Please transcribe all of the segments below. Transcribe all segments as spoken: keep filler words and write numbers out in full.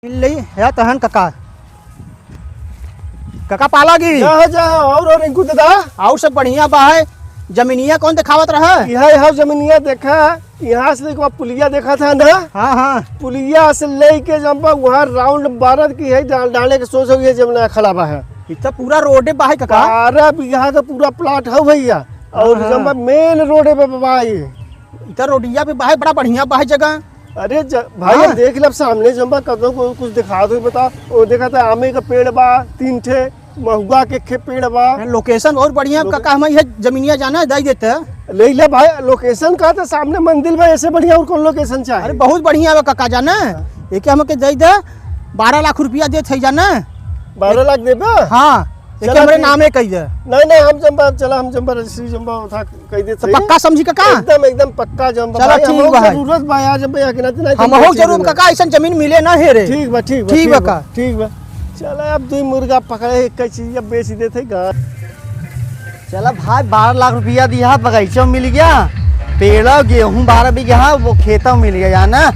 मिल लई है तहन कका। कका पालागी। जा हो, जा हो, और, और रिंकू दादा? और सब बढ़िया बा है। जमीनिया कौन देखावत रहा? यह, यह जमीनिया देखा, यहाँ से लेके वहाँ पुलिया देखा था ना? हाँ, हाँ। पुलिया से लेके जब वहाँ राउंड बारह की है, डाल-, डाले के सोच हुई है, जब नया खड़ा बा है। इ तो पूरा रोडे बा है कका। बारह बीघा का पूरा प्लाट है भैया, और हाँ, हाँ। जब मेन रोडे पे बा ये। इ तो रोडिया पे बा है, बड़ा बढ़िया बा है जगह। अरे ज-, भाई, हाँ। अब देख लब सामने जम्बा कदो को कुछ दिखा दो, बता। ओ देखा था आमे का पेड़ बा, तीन ठे महुआ के खे-, पेड़ बा। लोकेशन बहुत बढ़िया, लोके- काका, हम यह जमीनिया जाना है, दे देते हैं। ले ले भाई, लोकेशन का तो सामने मंदिर बा, ऐसे बढ़िया और कौन लोकेशन चाहे? अरे बहुत बढ़िया बा काका, जाना है, हाँ। ये क्या हमके दे दे, बारह लाख रुपया दे थे जाना है। बारह लाख देबे? हाँ। एके चला हमरे ठीक। नामे कही दे। नहीं, नहीं, हम जम्बा, चला, हम जम्बा, रजिस्ट्री जम्बा उठा कही दे तो सही। पक्का समझी काका? एकदम, एकदम पक्का जम्बा चला भाई, ठीक हमहू बा भाई। जरूरत बा यार, जम्बा यहाँ के नाते नहीं हमहू जरूर काका, ऐसन जमीन मिले ना है रे। ठीक बा, ठीक बा, ठीक ठीक बा बा, का? ठीक बा। चला, अब दो मुर्गा पकड़े, एक चीज अब बेच देते हैं, गाँव। चला भाई, बारह लाख रुपया दिया, बगीचा मिल गया, पेड़, गेहूं बारह बीघा, वो खेता मिल गया, जाना,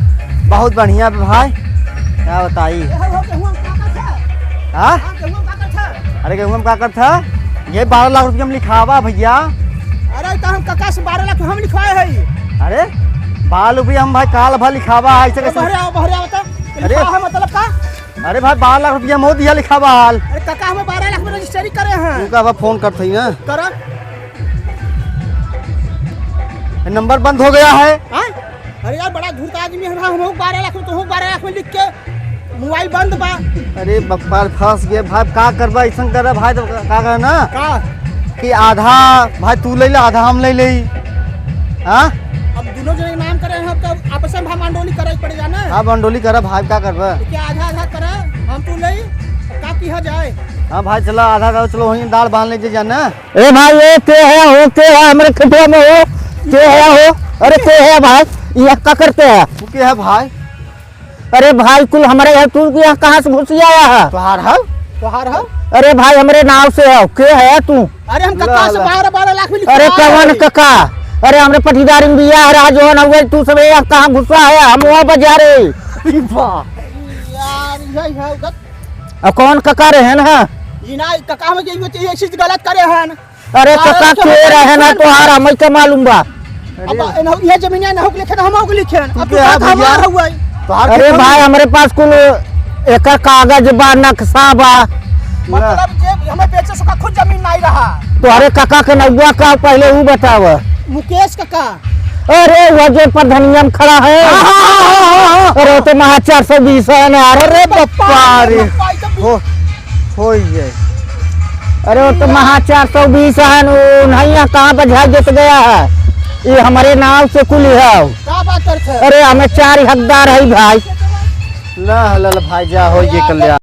बहुत बढ़िया बा भाई, क्या बताई। ए, हो, हो, गेहूं में का करत है? हाँ? हाँ, गेहूं में का करत है? अरे, गेहूं में का करत है? ये बारह लाख रुपया में लिखावा भैया। अरे, तो हम काका से बारह लाख हम लिखवाए है। अरे, बारह रुपया हम भाई काल भर लिखावा है, ऐसे अरे, कैसे? बहरे आओ, बहरे आओ तो। अरे। लिखावा है मतलब का? अरे भाई, बारह लाख रुपया मोदी है लिखा बा हाल। अरे काका, हमें बारह लाख में रजिस्ट्री करे हैं। तू का बा फोन करत हई ना? करा। ये नंबर बंद हो गया है। हाँ? अरे यार, बड़ा धूर्त आदमी है, हम बारह लाख में, तो बारह लाख में लिख के मोबाइल बंद बा। अरे बप्पा, फंस गए भाई, का करबा, ऐसन करे भाई, तो का, का करे ना? का? कि आधा भाई तू ले ले, आधा हम ले ले। हाँ? अब दोनों जने नाम करे हैं, तब आपस में भाई मंडोली करे पड़ेगा ना। हाँ, मंडोली करा भाई, का करबा? देखिए, आधा आधा करा, हम तू ले, का किया जाए? हाँ भाई, चला आधा आधा, चलो वहीं दाल बांध लीजिए जाना। ए भाई, ए के है हो, के है हमरे खेतवा में हो, के है हो? अरे के है भाई, यहाँ का करते हैं? तू के है भाई? अरे भाई, कुल हमरे है, तू यहाँ कहाँ से घुस आया है? तोहार है? तोहार है? अरे भाई, हमरे नाव से है, के है तू? अरे हम कका से ला, ला। बारह, बारह लाख में लिखा अरे है। कवन कका? अरे हमरे पटीदारी में बियाह रहा, जौन हुए, तू सब यहाँ कहाँ घुसा है? हम वहाँ बजा रहे। अरे वाह। यार, यही है उधर। अब कौन कका रहे हैं ना? ई ना, कका में के ये चीज गलत करे हैं। अरे अरे, कका तो के हम रहे ना लिखन तोहार, बा। हमें का मालूम बा? अब अरे। एनहु, ये जमीन है, एनहु के लिखे ना, हमहु के लिखे ना। तू अब के तू है कहा भैया? हमार हुआ है? तोहार अरे के भाई, हमरे पास कुल एकर कागज बा, नक्शा बा। मतलब जे हमें बेचे सका खुद जमीन नहीं रहा। तोहरे कका के नौवा का पहले ऊ बताव। मुकेश कका। अरे वो जो प्रधनिया में खड़ा है। हाँ, हाँ, हाँ, हाँ, हाँ। अरे वो तो महा चार सौ बीस है ना यार। अरे बप्पा रे। बप्पा, ई तो हो। होई है। अरे वो तो महा चार सौ बीस है, वो नहीं है, कहाँ बझा देत गया है? ये हमरे नाव से कुल है। का बात करत है? अरे हमें चार हकदार है भाई। ला, ला, ला भाई जा, हो ये कल्याण।